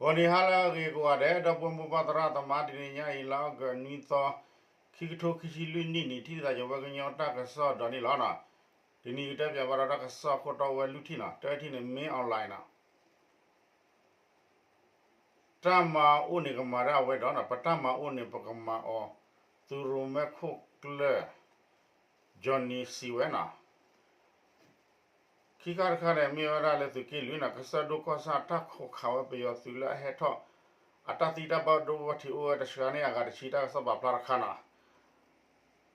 ဂီၤနံၤဟါလၢအဂ့ၤကိးဂၤဒဲး ဒီပုၢ်ဝဲၢ်မိၢ်ပၢ်သရၣ်သမါ တနံၤညါအံၤ လါအီကူးနွံသီ ခံကထိခံဆံလွံၢ်နံၣ်န့ၣ် ထံၣ်သးယဝဲကညီတၢ်ကစီၣ်ဒီးန့ၣ်လီၤ. တနံၤကတဲပၠးဘၣ်ဒီးတၢ်ကစီၣ်ခိၣ်တီဝဲလွံၢ်ထံၣ်နီၤ, တထံၣ်န့ၣ် မင်းအောင်လှိုင်နီၤ တၢ်မၤအိၣ်န့ၣ်ကမၤဒၣ်ဝဲဒီးနီၤ, ပတၢ်မၤအိၣ်န့ၣ်ပကမၤအီၤ, သုးရိၣ်မဲခိၣ်ကျၢၢ် Johnny စံးဝဲနီၤ. ခံခါတခါန့ၣ် မ့ၢ်ဝဲဒၣ်လၢသုးက့လွံၢ်နီၤ, ကစၢၢ်ဒိၣ်ကီၢ်ဆၣ်တၢ်ခိးခးဝဲပယီၤသုးလၢအဟဲထီၣ် အတၢ်သံတၢ်ဘၣ်ဒိဘၣ်ထံးအိၣ်ဝဲတဆှၢန့ၣ်အဂၤတဆံ တၢ်ကစီၣ်ပာ်ဖျါတခါနီၤ.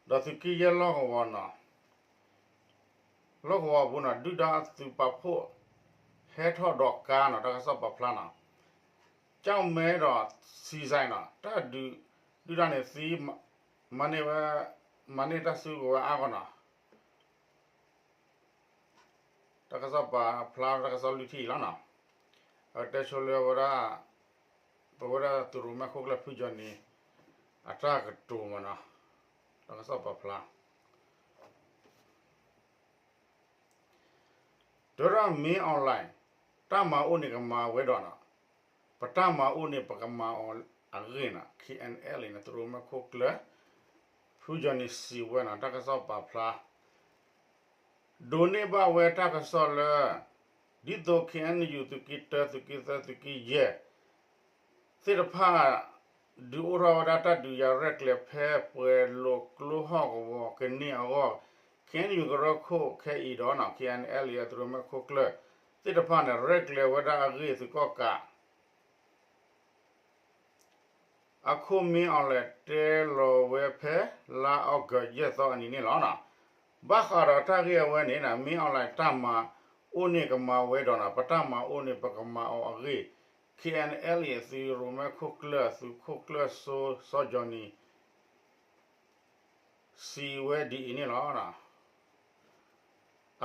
ဒီးသုးက့ယဲၢ်လီၢ်ကဝီၤနီၤ လီၢ်ကဝီၤအပူၤနီၤ ဒုၣ်ဒါသုးပာ်ဖှိၣ် ဟဲထီၣ်ဒီးကါနီၤ တၢ်ကစီၣ်ပာ်ဖျါနီၤ. ကၠီၣ်မဲဒီး စံစဲနီၤ တၢ်ဒုး ဒုၣ်ဒါန့ၣ်သံ မၤန့ၢ်ဝဲ မၤန့ၢ်တၢ်စုကဝဲၤအါဂီၢ်နီၤ. တၢ်ကစီၣ်ပာ်ဖျါတၢ်ကစီၣ်လွံၢ်ထံၣ်အံၤလီၤနီၤ. အတဲဆိလၢဝဲဒၣ် ပဝဲဒၣ်သုးရိၣ်မဲခိၣ်ကျၢၢ်ဖုကၠီၣ်နံၤ အတၢ်ကတိၤမးနီၤ. တၢ်ကစီၣ်ပာ်ဖျါ တဲဝဲဒၣ် မင်းအောင်လှိုင် တၢ်မၤအိၣ်န့ၣ်ကမၤဝဲဒီးနီၤ, ပတၢ်မၤအိၣ်န့ၣ်ပကမၤအီၤအဂ့ၢ်နီၤ, KNLA န့ၣ် သုးရိၣ်မဲခိၣ်ကျၢၢ် ဖုကၠီၣ်နံၤစံးဝဲနီၤ, တၢ်ကစီၣ်ပာ်ဖျါ ဒိးန့ၢ်ဘၣ်ဝဲတၢ်ကစီၣ်လၢ ဒ်သိး KNU သုးက့တၢ သုးက့သၢ သုးက့ယဲၢ် သ့ၣ်တဖၣ် ဒုးအိၣ်ထီၣ်ဝဲဒၣ်တၢ်ဒုးယၤရဲၣ်ကျဲၤဖဲပှဲၤလိာ်ကျိဟီၣ်ကဝီၤကန့ၢ်အဂီၢ်, KNU ကရၢခိၣ်ခဲအံၤဒီးနီၤ KNLA သုးရိၣ်မဲခိၣ်ကျၢၢ် သ့ၣ်တဖၣ်န့ၣ် ရဲၣ်ကျဲၤဝဲဒၣ်အဂ့ၢ်သုးကီၣ်ကး အခိၣ် မင်းအောင်လှိုင်တဲလီၤဝဲဖဲလါအီကူးယဲၢ်သီအနံၤန့ၣ်လီၤ. ဘၣ်ဃးဒီးတၢ်ဂ့ၢ်အဝဲန့ၣ်နီၤ မင်းအောင်လှိုင် တၢ်မၤအိၣ်န့ၣ်ကမၤဝဲဒီးနီၤ ပတၢ်မၤအိၣ်န့ၣ်ပကမၤအီၤအဂ့ၢ် KNLA သုးရိၣ်မဲခိၣ်ကျၢၢ် သုးခိၣ်ကျၢၢ်စိစီၤကၠီၣ်နံၤ စံးဝဲဒ်အံၤန့ၣ်လီၤ.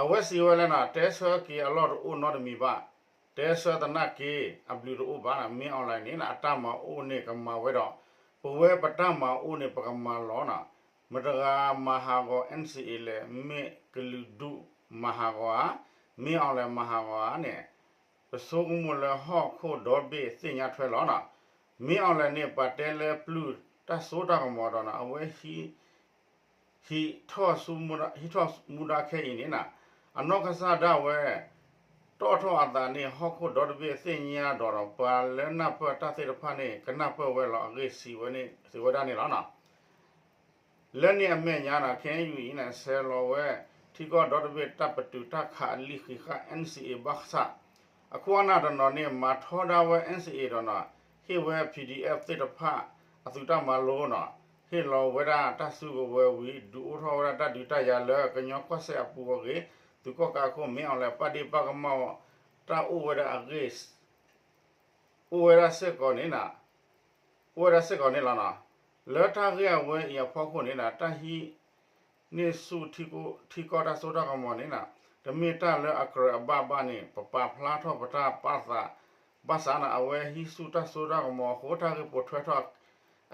အဝဲစံးဝဲလၢနီၤ တဲဆၢက့ၤအလီၢ်တအိၣ်နီတမံၤဘၣ်, တဲဆၢသနာ်က့ အဘျုးတအိၣ်ဘၣ်နီၤ, မင်းအောင်လှိုင်န့ၣ် အတၢ်မၤအိၣ်န့ၣ်ကမၤဝဲဒီး ပဝဲပတၢ်မၤအိၣ်န့ၣ်ပကမၤလီၤနီၤ, မတဂၤမၤဟးဂီၤ NCA လဲၣ်, မ့ၢ်ကလုာ်ဒူၣ်မၤဟးဂီၤဧါ, မင်းအောင်လှိုင်မၤဟးဂီၤဧါန့ၣ် ပဆိကမိၣ်လၢဟီၣ်ခိၣ်ဒီဘ့ၣ်သ့ၣ်ညါထွဲလီၤနီၤ. မင်းအောင်လှိုင်န့ၣ် ပာ်တဲလၢပျုၢ်တၢ်စိတၢ်ကမီၤဒီးနီၤ အဝဲ ဟံးထီၣ်မူဒါခဲအံၤန့ၣ်နီၤ အနီၢ်ကစၢ်ဒၣ်ဝဲ တီၣ်ထီၣ်အသးန့ၣ် ဟီၣ်ခိၣ်ဒီတဘ့ၣ်သ့ၣ်ညါဒီးနီၤ ပှၤလၢနၢ်ပၢၢ်တၢ်သ့ၣ်တဖၣ်န့ၣ် ကနၢ်ပၢၢ်ဝဲလီၤအဂ့ၢ် စံးဝဲဒၣ်န့ၣ်လီၤ. လၢန့ၣ်အမဲာ်ညါနီၤ ခဲအံၤအံၤန့ၣ် ဆဲးလီၤဝဲ ထံကီၢ်ဒီတဘ့ၣ်တၢ်ပတုာ်တၢ်ခးအလံာ်ဃံးဃာ် NCA ဘၣ်ဆၣ် အခိၣ်အနၢ်တနီၤန့ၣ် မၤထီဒါဝဲ NCA ဒီးနီၤ ဟ့ၣ်ဝဲ PDF သ့ၣ်တဖၣ် အသုးတၢ်မၤလိနီၤ ဟ့ၣ်လီၤဝဲဒၣ်တၢ်စုကဝဲၤဝံၤ ဒုးအိၣ်ထီၣ်ဝဲဒၣ်တၢ်ဒုးတၢ်ယၤလၢကညီကီၢ်စဲၣ်အပူၤအဂ့ၢ် သုးကီၣ်ကးအခိၣ် မင်းအောင်လှိုင် ပာ်ဒ့ၣ်ပာ်ကမၣ်တၢ်အိၣ်ဝဲဒၣ်အဂ့ၢ် အိၣ်ဝဲဒၣ်စ့ၢ်ကီးန့ၣ် အိၣ်ဝဲဒၣ်စ့ၢ်ကီးန့ၣ်လီၤ. လၢတၢ်ဂ့ၢ်အဝဲအံၤအဖီခိၣ်န့ၣ် တၢ်ဟံးန့ၢ်ဆူၣ်ထံကီၢ်တၢ်စိတၢ်ကမီၤန့ၣ် တမ့ၢ်တၢ်လၢအကြၢးအဘၣ်ဘၣ်န့ၣ် ပပာ်ဖျါထီၣ်ပတၢ်ပာ်သး ဘၣ်ဆၣ်န့ၣ် အဝဲဟံးဆူၣ်တၢ်စိတၢ်ကမီၤအဃိ တၢ်ဂ့ၢ်ပိာ်ထွဲထီၣ်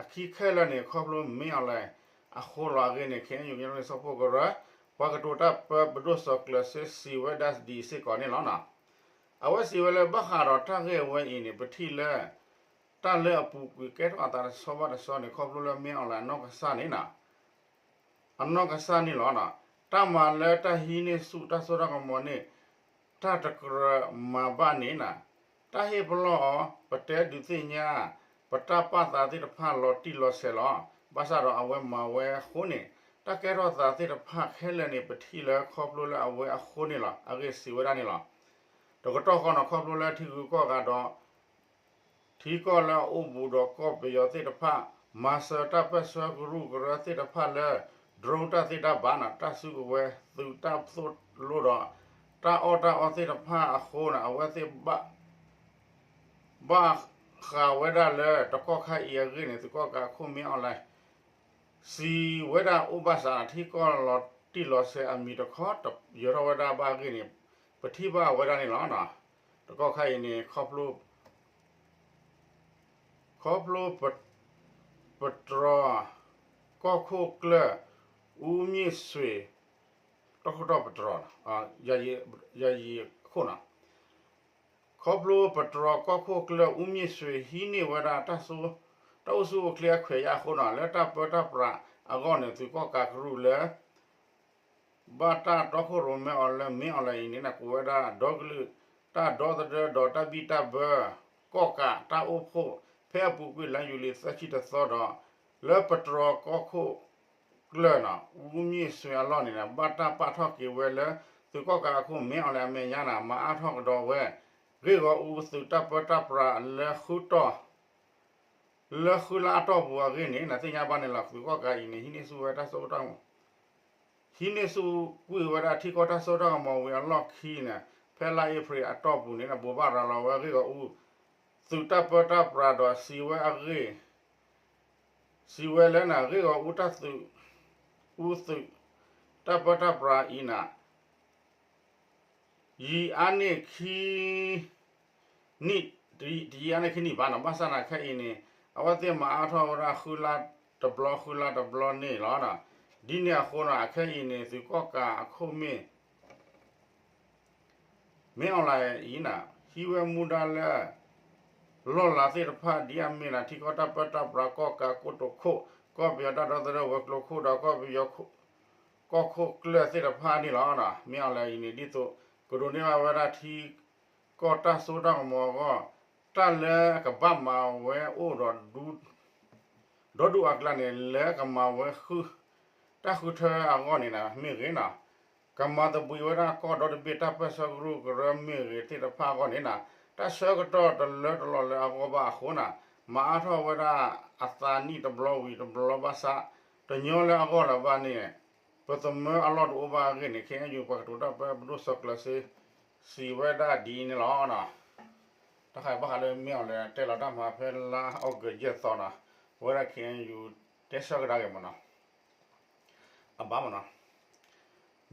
အခံခဲလၢာ်န့ၣ် ခီဖျိ မင်းအောင်လှိုင် အဃိလီၤအဂ့ၢ်န့ၣ် ခဲအံၤ ကညီန့ၣ် စၢဖှိၣ်ကရၢ ပှၤကတိၤတၢ်ပၢပဒိၣ်စီၤကျၢၤစ့ စံးဝဲဒၣ်ဒ်အံၤစ့ၢ်ကီးန့ၣ်လီၤ. အဝဲစံးဝဲလၢဘၣ်ဃးဒီးတၢ်ဂ့ၢ်အဝဲအံၤန့ၣ် ပထံၣ်လၢ တၢ်လၢအပူၤကွံာ်ကဲထီၣ်အသးတဆီဘၣ်တဆီန့ၣ် ခီဖျိလၢ မင်းအောင်လှိုင် အနီၢ်ကစၢ်န့ၣ်နီၤ အနီၢ်ကစၢ်န့ၣ်လီၤ. တၢ်မၤလၢတၢ်ဟံးန့ၢ်ဆူၣ်တၢ်စိတၢ်ကမီၤန့ၣ် တၢ်တကြၢးမၤဘၣ်န့ၣ်နီၤ တၢ်ဟ့ၣ်ပလီၢ်အီၤ ပတဲဒုးသ့ၣ်ညါ ပတၢ်ပာ်သးသ့ၣ်တဖၣ်လီၤတံၢ်လီၤဆဲးလီၤ. ဘၣ်ဆၣ်ဒီးအဝဲမၤဝဲအဃိန့ၣ် တၢ်ကဲထီၣ်သးသ့ၣ်တဖၣ်ခဲလၢာ်န့ၣ် ပထံၣ်လၢခီဖျိလၢအဝဲအဃိန့ၣ်လီၤ. အဂ့ၢ်စံးဝဲဒၣ်န့ၣ်လီၤ. တကတီၢ်ဃီန့ၣ် ခီဖျိလၢထံဂုၤကီၢ်ဂၤဒီး ထံကီၢ်လၢအအိၣ်ဘူးဒီးကီၢ်ပယီၤသ့ၣ်တဖၣ် မၤစၢၤတၢ်ပၢၢ်ဆၢကရူၢ်ကရၢသ့ၣ်တဖၣ်လၢ drone တၢ်သ့တၢ်ဘၣ်န့ၣ် တၢ်စုကဝဲၤသုးတၢ်သိၣ်လိဒီး တၢ်အီၣ်တၢ်အီသ့ၣ်တဖၣ်အဃိန့ၣ် အဝဲသ့ၣ် ဘၣ်ဃးဝဲဒၣ်လၢတကီၢ်ခါအံၤအဂ့ၢ်န့ၣ် သုးကီၣ်ကးအခိၣ် မင်းအောင်လှိုင် စံးဝဲဒၣ်အိၣ်ဘၣ်ဆၣ် ထံကီၢ်လီၤတံၢ်လီၤဆဲးအမံၤတခီ တယၢၤထီၣ်ဝဲဒၣ်ဘၣ်အဂ့ၢ်န့ၣ် ပထံၣ်ဘၣ်ဝဲဒၣ်န့ၣ်လီၤ. တကီၢ်ခါအံၤန့ၣ် ခီဖျိ ခီဖျိ ပတြီ ကီၢ်ခိၣ်ကျၢၢ် ဦးမြင့်ဆွေ တီခိၣ်တီၢ်ပတြီ ယာယီခိၣ်နီၤ ခီဖျိပတြီၤကီၢ်ခိၣ်ကျၢၢ် အူမ့ၢ်စွ့ၤ ဟံးန့ၢ်ဝဲဒၣ်တၢ်အိၣ်ဆူၣ်အိၣ်ချ့အခွဲးယာ်အဃိနီၤ လၢတၢ်ပၢတၢ်ပြးအဂီၢ်န့ၣ် သုးကီၣ်ကးကရူၢ်လၢ ဘၣ်တၢ်တီခိၣ်ရိၣ်မဲအီၤလၢ မင်းအောင်လှိုင် အံၤန့ၣ် ကိးဝဲဒၣ်ဒီကလုာ်တၢ်ဒီသဒၢဒီးတၢ်ဘံၣ်တၢ်ဘၢ ကီၣ်ကးတၢ်အိၣ်ဖှိၣ် ဖဲအပူၤကွံာ်လါယူၤလံသၢဆံတသီဒီး လၢပတြီၤကီၢ်ခိၣ်ကျၢၢ်နီၤ အူမ့ၢ်စွ့ၤအလီၢ်န့ၣ် ဘၣ်တၢ်ပာ်ထီၣ်က့ၤဝဲလၢ သုးကီၣ်ကးအခိၣ် မင်းအောင်လှိုင် အမဲာ်ညါနီၤ မၤအါထီၣ်ကဒီးဝဲ ဂ့ၢ်ဂီၤအူသုးတၢ်ပၢတၢ်ပြးလၢဃုတီၢ် လၢဃုလါအတီၢ်ပူၤအဂ့ၢ်န့ၣ် နသ့ၣ်ညါဘၣ်န့ၣ်လီၤ. သုးကီၣ်ကးအံၤန့ၣ် ဟံးန့ၢ်ဆူၣ်ဝဲတၢ်စိတၢ်ကမီၤ ဟံးန့ၢ်ဆူၣ်ကွံာ်ဝဲဒၣ်ထံကီၢ်တၢ်စိတၢ်ကမီၤဝံၤအလီၢ်ခံန့ၣ် ဖဲလါအ့ဖြ့ၣ်အတီၢ်ပူၤန့ၣ် ဘိးဘၣ်ရၤလီၤဝဲဂ့ၢ်ဂီၤအူ သုးတၢ်ပၢတၢ်ပြးဒီးစံးဝဲအဂ့ၢ် စံးဝဲလၢန့ၣ် ဂ့ၢ်ဂီၤအူတၢ်သုး အူသုး တၢ်ပၢတၢ်ပြးအံၤန့ၣ် ယံာ်အါန့ၢ်ခံ နံၣ် တယံာ်အါန့ၢ်ခံနံၣ်ဘၣ်နီၤ ဘၣ်ဆၣ်န့ၣ် ခဲအံၤန့ၣ် အဝဲသ့ၣ်မၤအါထီၣ်ဝဲဒၣ်ဃုလါတဘျီ ဃုလါတဘျီန့ၣ်လီၤ. ဒ်န့ၣ်အဃိန့ၣ် အခဲအံၤန့ၣ် သုးကီၣ်ကးအခိၣ်မ့ၢ် မင်းအောင်လှိုင် အံၤန့ၣ် ဟံးဝဲမူဒါလၢ လီၢ်လၤသ့ၣ်တဖၣ် ဒ်အမ့ၢ်န့ၣ် ထံကီၢ်တၢ်ပၢတၢ်ပြး ကီၣ်ကးကိတိာ်ခိၣ် ကီၢ်ပယီၤတၢ်ဒီသဒၢဝဲၤကျိၤခိၣ်ဒီး ကီၢ်ပယီၤကီၢ်ခိၣ်ကျၢၢ်သ့ၣ်တဖၣ်န့ၣ်လီၤ. မင်းအောင်လှိုင် အံၤန့ၣ် ဒ်သိး ကဒိးန့ၢ်ဘၣ်ဝဲဒၣ်ထံကီၢ်တၢ်စိတၢ်ကမီၤအဂီၢ် တၢ်လၢကဘၣ်မၤဝဲအိၣ်ဒီး ဒီဒူၣ်အကျါန့ၣ် လၢကမၤဝဲဃု တၢ်ဃုထၢအဂီၢ်န့ၣ် မ့ၢ်ဂ့ၤနီၤ ကမၤသဘှံးဝဲဒၣ်ကီၢ်ဒီတဘ့ၣ် တၢ်ပၢဆှၢကရူၢ်ကရၢမ့ၢ်ဂ့ၤသ့ၣ်တဖၣ်အဂီၢ်န့ၣ်နီၤ တၢ်ဆၢကတီၢ်တလၢတလီၤလၢအဂီၢ်ဘၣ်အဃိနီၤ မၤအါထီၣ်ဝဲဒၣ်အသးနံၣ်တဘျီဝံၤတဘျီဘၣ်ဆၣ် တညီလၢအဂီၢ်လၢၤဘၣ်န့ၣ် ပသမၢအလီၢ်တအိၣ်ဘၣ်အဂ့ၢ်န့ၣ် ခဲအံၤ ပှၤကတိၤတၢ်ပၢ ပဒိၣ်စီၤကျၢၤစ့ စံးဝဲဒၣ်ဒ်အံၤန့ၣ်လီၤ. တၢ်ဃးဘၣ်ဃးလၢ မင်းအောင်လှိုင် တဲလီၤတၢ်မၤဖဲလါအီကူးယဲၢ်သီနီၤ ပဝဲဒၣ် ခ့ၣ်အဲၣ်ယူၣ် တဲဆၢကဒါက့ၤမ့ၢ်နီၤ အဘၣ်မ့ၢ်နီၤ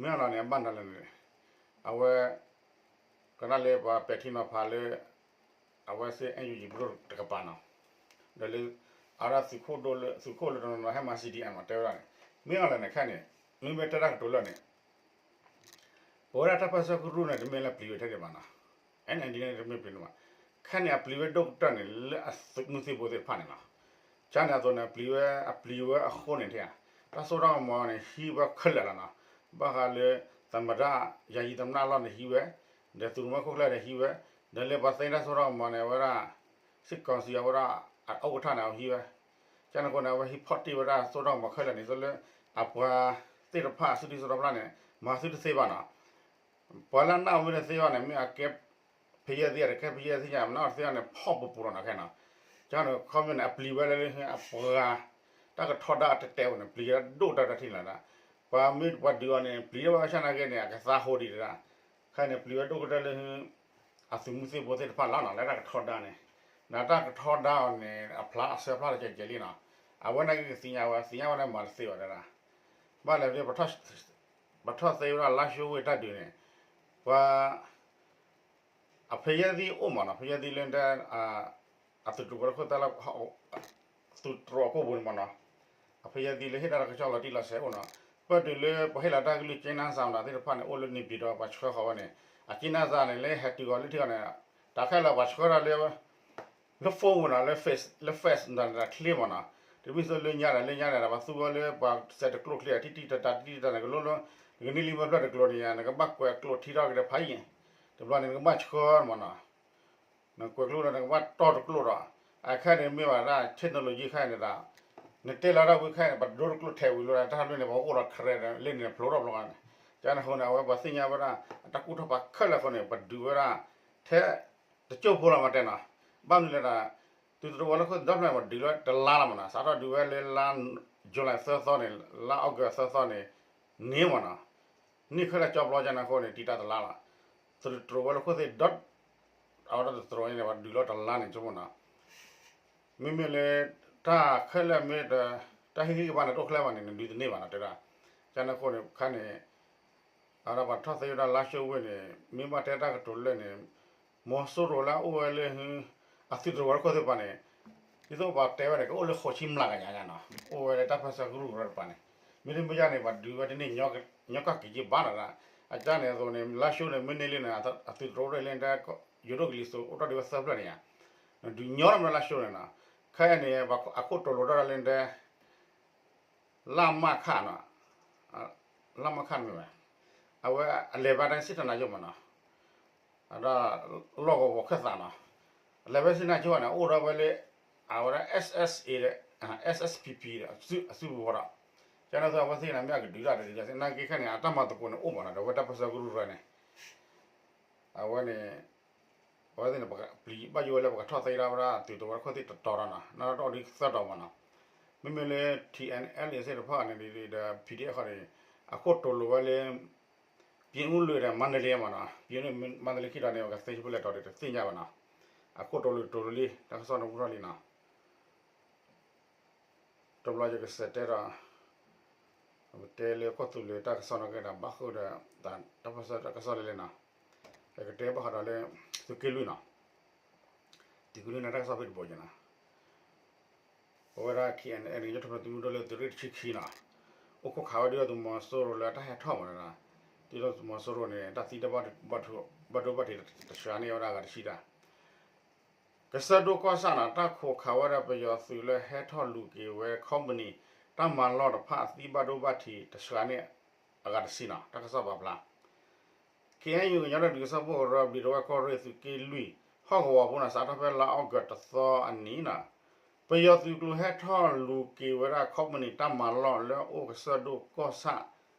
မင်းအောင်လှိုင် န့ၣ် အဘၣ်နၤလဲၣ်န့ၣ် အဝဲ ကနၣ်လၢပှၤပဲာ်ထံနီၤဖးလၢ အဝဲစ့ၢ် NUG ပဒိၣ်တကပၤနီၤ ဒီးလၢ အဝဲဒၣ်သုးခိၣ်ဒိၣ်လၢ သုးခိၣ်လၢတနီၤနီၤဟဲမၤ CDM နီၤ တဲဝဲဒၣ်န့ၣ် မင်းအောင်လှိုင် န့ၣ် ခဲန့ၣ် မ့မ့ၢ်တဲတၢ်ကတိၤလၢာ်န့ၣ် ပဝဲဒၣ်တၢ်ပၢဆှၢကရူၢ်န့ၣ် တမ့ၢ်လၢပျံၤဝဲထဲန့ၣ်ဘၣ်နီၤ NLD န့ၣ် တမ့ၢ်ပျံၤန့ၣ်ဘၣ် ခဲန့ၣ် အပျံၤဝဲဒိၣ်ကတၢၢ်န့ၣ် လၢအသုးမုၢ်သံၣ်ဘိသ့ၣ်တဖၣ်န့ၣ်လီၤ. ကန့ၣ်အသိးန့ၣ် အပျံၤဝဲ အပျံၤဝဲအဃိန့ၣ် တၢ်စိတၢ်ကမီၤန့ၣ် ဟံးဝဲခဲလၢာ်လီၤနီၤ ဘၣ်ဃးလၢ သမ္မတ ယာယီသမ္မတ အလီၢ်န့ၣ်ဟံးဝဲ ဒီးသုးမီၤခိၣ်ကျၢၢ်န့ၣ်ဟံးဝဲ ဒီးလၢပှၤသ့တၢ်စိတၢ်ကမီၤန့ၣ် အဝဲဒၣ် စစ်ကောင်စီ အဝဲဒၣ် အဥက္ကဋ္ဌ န့ၣ် အဟံးဝဲ ကန့ၣ်အဃိန့ၣ် အဝဲဟံးဖီၣ်တ့ၢ်ဝဲဒၣ်စိတၢ်ကမီၤခဲလၢာ်န့ၣ် သိးလၢ အပှၤသ့ၣ်တဖၣ် အစုဒုၣ်စုတီၤဖျၢၣ်န့ၣ် မၤသုတသ့ဘၣ်နီၤ ပှၤလၢအနၢ်အိၣ်မ့ၢ်တသ့ဘၣ်န့ၣ် မ့ၢ်အကဲ ဖယဲၢ်သံ အတကဲဖယဲၢ်သံညါ မနၢ်အိၣ်တသ့ဘၣ်န့ၣ် ဖီၣ်ပူၤပူၤလီၤနီၤ ခဲနီၤ ကန့ၣ် ခီမ့ၢ်န့ၣ် အပျံၤဝဲလၢ အပှၤ တၢ်ကထီဒါအတတဲာ်ဝဲန့ၣ် ပျံၤဝဲဒိၣ်တၢ်တထံၣ်လီၤ ပှၤမ့ၢ်ပှၤဒုးအီၤန့ၣ် ပျံၤဝဲဆၣ်နာ်က့န့ၣ် အကသါဟိဒံးတဒၣ် ခဲန့ၣ် ပျံၤဝဲဒိၣ်ကတၢၢ်လၢ အသုးမုၢ်သံၣ်ဘိသ့ၣ်တဖၣ်လီၤနီၤ လၢတၢ်ကထီဒါန့ၣ် ဒီးတၢ်ကထီဒါအီၤန့ၣ် အဖျါအဆၢဖျါတကဲးကဲးလံနီၤ အဝဲန့ၣ်ကသ့ၣ်ညါဝဲ သ့ၣ်ညါဝဲလၢမၤတသ့ဘၣ်တဒၣ် ဘၣ်လဲၣ် ပထီၣ်သ့ဝဲဒၣ် လါၡိဝ့ၢ်တၢ်ဒုးန့ၣ် ပှၤ အဖယဲၢ်သံအိၣ်မ့ၢ်နီၤ ဖယဲၢ်သံလၢ အသုးတြိၤဝဲလၢခိၣ်သၣ်လၢ သုးတြိၤအခိၣ်ပူၤန့ၣ်မ့ၢ်နီၤ အဖယဲၢ်သံလၢဟ့ၣ်တၢ်ကစီၣ်လီၤတံၢ်လီၤဆဲးအိၣ်နီၤ ပၢၢ်တုၤလၢပှၤဟ့ၣ်လီၤတၢ်ကလုၢ်ကၠ့နါစၢ်မ့ၢ်နီၤ သ့ၣ်တဖၣ်န့ၣ် အိၣ်လၢန့ၣ်ပျံၤဒီးပှၤဆှၢဃီၤဝဲန့ၣ် အကၠ့နါစၢ်န့ၣ် လၢဟဲတုၤအီၤလၢထံအီၤန့ၣ် တၢ်ခဲလၢာ်ပှၤဆှၢတၢ်လၢ လၢ phone မ့ၢ်နီၤ လၢ face လၢ face မ့ၢ်နီၤ တမ့ၢ်သိးလၢညါဒီး လၢညါဒီး ပှၤသူဝဲလၢပှၤစဲးတကျိၣ်ချ့ တံၢ်တံၢ်တၢ်တံၢ်တၢ်န့ၣ် ကလိလၢ နကန့ၢ်လံမ့ၢ်ဖျၢၣ်တကျိၤန့ၣ် နကဘၣ်ကွဲးကျိာ်ထံထီၣ်က့ၤတဖးယံၤ တဘျီန့ၣ် နကဘၣ်ဆှၢမ့ၢ်နီၤ နကွဲးကျိာ်ဒီး နကဘၣ်တီၢ်တကျိာ်ဒီး အခဲန့ၣ်မ့ၢ်ဝဲဒၣ် technology ခဲန့ၣ်ဒီး နတဲလီၤတၢ်ဝံၤခဲန့ၣ် ပဒိတကျိာ်ထဲးဝံၤလီၤ တၢ်လွံၢ်န့ၣ် ပအိၣ်ဒီး credit လၢန့ၣ်ဖျိထီၣ်ဘျီန့ၣ် ကန့ၣ်အဃိန့ၣ် အဝဲပှၤသ့ၣ်ညါဝဲဒၣ် အတၢ်ကူၣ်ထီၣ်ပာ်ခဲလၢာ်အဃိန့ၣ် ပဒုးဝဲဒၣ် ထဲ တကၠိၢ်ဖိလီၤမးတဲနီၤ ဘၣ်မနုၤလဲၣ်ဒီး သုးတြိၤဝဲလၢခိၣ်သၣ်ဒီဖျၢၣ်န့ၣ် ပဒုးလၢတလါလီၤမးနီၤ စးထီၣ်ဒုးဝဲလၢလါ July သၢသီန့ၣ် လါ August သၢသီန့ၣ် န့ၢ်မးနီၤ န့ၢ်ခဲလၢာ်ကၠီဘျီကန့ၣ်အဃိန့ၣ် တံာ်တာ်တလါလီၤ သုးတြိၤဝဲလၢခိၣ်သၣ်ဒီ အဝဲဒၣ်တြိၤန့ၣ် ပှၤဒုးလီၤတလါန့ၣ်ဆိကမိၣ်နီၤ မ့မ့ၢ်လၢ တၢ်ခဲလၢာ်မ့ၢ် တၢ်ဟ့ၣ်ဂံၢ်ဟ့ၣ်ဘါန့ၣ် တအိၣ်ခဲလၢာ်ဘၣ်န့ၣ် နဒုးတန့ၢ်ဘၣ်နီၤ တဲဒၣ် ကန့ၣ်အဃိန့ၣ် ခါန့ၣ် အဝဲဒၣ်ပှၤထီၣ်သ့ဝဲဒၣ်လါၡိဝ့ၢ်န့ၣ် မ့ၢ်ဘၣ်တဲတၢ်ကတိၤလၢာ်န့ၣ် မီၤစိရိၤလၢအအိၣ်ဝဲလၢ အသုးတြိၤဝဲလၢခိၣ်သၣ်ပၤန့ၣ် ဒ်သိးပှၤတဲဝဲန့ၣ် ကအိၣ်လၢဃိးဆံမျးကယၤညါနီၤ အိၣ်ဝဲလၢတၢ်ပၢဆှၢကရူၢ်ကရၢတပၤန့ၣ် မ့တမ့ၢ်ဒ်န့ၣ် ပှၤဒုးဝဲတန့ၢ် ညီကၣ်က့ၤက့ၤဘၣ်နီၤ အကန့ၣ်အသိးန့ၣ် လါၡိန့ၣ် မ့ၢ်န့ၢ်လံန့ၣ် အသုးတြိၤဝဲလၢတဲ ယိၤဒိၣ်ကလံၤစိးအိၣ်ထီၣ်ဒံးဝဲသၢဖျၢၣ်န့ၣ်ဧါ, ဒုးညီထီၣ်မးလၢလါၡိန့ၣ်နီၤ, ခဲအံၤန့ၣ် အခိၣ်တီလိၤတၢ်လၢတဲ လမခနီၤ, လမခန့ၣ်မ့ၢ်ဝဲ, အဝဲအလဲၤဘၣ်တၢ်စံၣ်ထီၣ်နါယိၣ်မးနီၤ, ဒီးလီၢ်ကဝီၤခၢၣ်သးနီၤ, အလဲၤဘၣ်စံၣ်နါယိၣ်န့ၣ် အိၣ်ဒီးဝဲလၢ အဝဲဒၣ် SSA ဒီး SSPP ဒီး အစုပူၤဃီဒီး, ကန့ၣ်အဝဲသ့ၣ်န့ၣ် မ့ၢ်အကဒုးတၢ်တဒုးတၢ်သ့ၣ်နာ်က့ခဲန့ၣ် အတၢ်မၤသကိးန့ၣ်အိၣ်မးနီၤ, ဒီးအဝဲတၢ်ပၢဆှၢကရူၢ်ရၢန့ၣ် အဝဲန့ၣ် အဝဲသ့ၣ်န့ၣ် ပကပျံၤဘၣ်ယိၣ်ဝဲလၢပကထီၣ်သ့ဒၣ်ဝဲဒၣ် သုးတဝဲခိၣ်သ့ၣ်တတီၤဒီးနီၤ, နတၢ်တီၢ်ဒ်သၢတီၤမးနီၤ, မ့မ့ၢ်လၢ ထံၣ်အဲၣ်အဲၣ်လ့ၣ်သ့ၣ်တဖၣ်န့ၣ်ဒီး PDF ဃီန့ၣ် အခိၣ်တီလိၤဝဲလၢ ပြင်ဦးလွင်ဒီး မန္တလေးမးနီၤ, ပြင်ဦးလွင် မန္တလေးခံတီၤန့ၣ် ပကသ့ဖဲလဲၣ်တီၤဒီးတသ့ၣ်ညါဘၣ်နီၤ, အခိၣ်တီလိၤတီၤလံ တၢ်ကစီၣ်န့ၣ်အိၣ်ထီၣ်လံနီၤ တဘျီယကစးတဲဒီး ပတဲလၢကီၢ်သူလ့ၤတၢ်ကစီၣ်နီၣ်က့ဒီး ဘၣ်ဃုာ်ဒီး တၢ်ပၢဆှၢတၢ်ကစီၣ်လၢလဲၣ်နီၤ, ယကတဲဘၣ်ဃးဒီးလၢ သုးက့လွံၢ်နီၤ, သုးက့လွံၢ်န့ၣ်တၢ်ကစီၣ်ဖဲတဘိယနီၤ, ပဝဲဒၣ် KNLA န့ၣ် ယထီၣ်ဖဲသုးမုၢ်ဒိၣ်လၢသုးရ့ၣ်တဆံခံနီၤ, အိၣ်ခိးခးဝဲဒ်သိးသုးမီၤစိရိၤလၢတၢ်ဟဲထီၣ်မးနီၤ, ဒ်သိးသုးမီၤစိရိၤန့ၣ် တၢ်သံတၢ်ဘၣ်ဒိဘၣ်ထံး တဆှးန့ၢ်ဝဲဒၣ်အဂၤတဆံတၢ် ကစၢၢ်ဒိၣ်ကီၢ်ဆၣ်နီၤ တၢ်ခိးခးဝဲဒၣ်ပယီၤသုးလၢဟဲထီၣ်လူၤက့ၤဝဲ ခီပနံၣ် တၢ်မၤလီၢ်တဖၣ်အသံဘၣ်ဒိဘၣ်ထံးတဆှးန့ၢ်အဂၤတဆံနီၤ တၢ်ကစီၣ်ပာ်ဖျါ KNU ကညီဒီကလုာ်စၢဖှိၣ်ကရၢပျံၤတဝဲၢ်ကီၢ်ရ့ၣ်သုးက့လွံၢ် ဟီၣ်ကဝီၤပူၤနီၤ စးထီၣ်ဖဲလါအီကူးတသီအနံၤနီၤ ပယီၤသုးကျိၤဟဲထီၣ်လူၤက့ၤဝဲဒၣ် ခီပနံၣ် တၢ်မၤလီၢ်လၢအအိၣ်ကစၢၢ်ဒိၣ်ကီၢ်ဆၣ်